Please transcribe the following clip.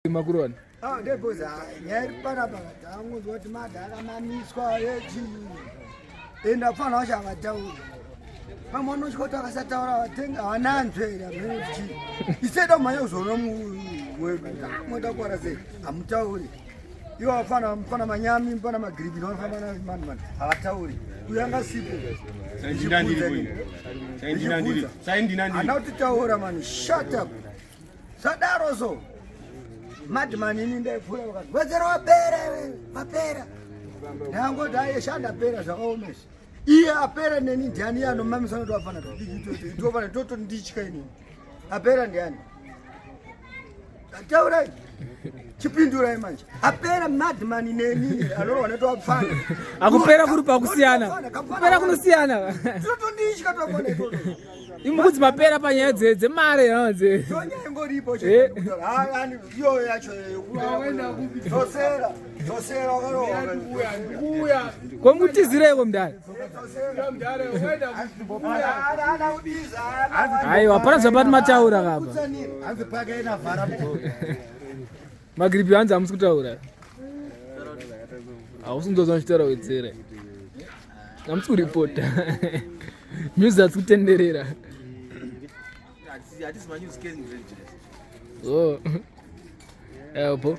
Makurona. Ah, ndeboza nyaya iri panapa tangonzwa kuti madha akamamiswa echii ende apfana vacho havatauri pamwe vanosvika kuti vakasataura vatenga havananzwe here hamene kuti chii iseda kumhanya kuzoona wedu moda kuwara sei hamutauri ivo vafana mfana manyami mfana magiripi vanofamba namani mani havatauri uyo anga sipo hana kutitaura mani shut up Sadaro so. Madman ini ndaipfuura vakati wedzera wapera iwe wapera. Ndangoti aye shanda pera zvakaoma izvi. Iye apera neni ndiani iye anomamisa noto afana tofana toto nditya inini. Apera ndiani? Taurai. Chipindurai manje. Apera madman neni anorohwa netowapfana. Akupera kuri pakusiyana. Kupera kunosiyana. Tinotonditya tofana itoto. Imukudzi mapera panyaya dzemari eh. Komutizireiko mudare? Aiwa, hapana zvapati mataura kapa. Magiripi hanzi hamusi kutaura. Hausi kunzwa zvanochitaura wedzera. Hamusi kuripota. News hatisi kutenderera. Oh. Epo.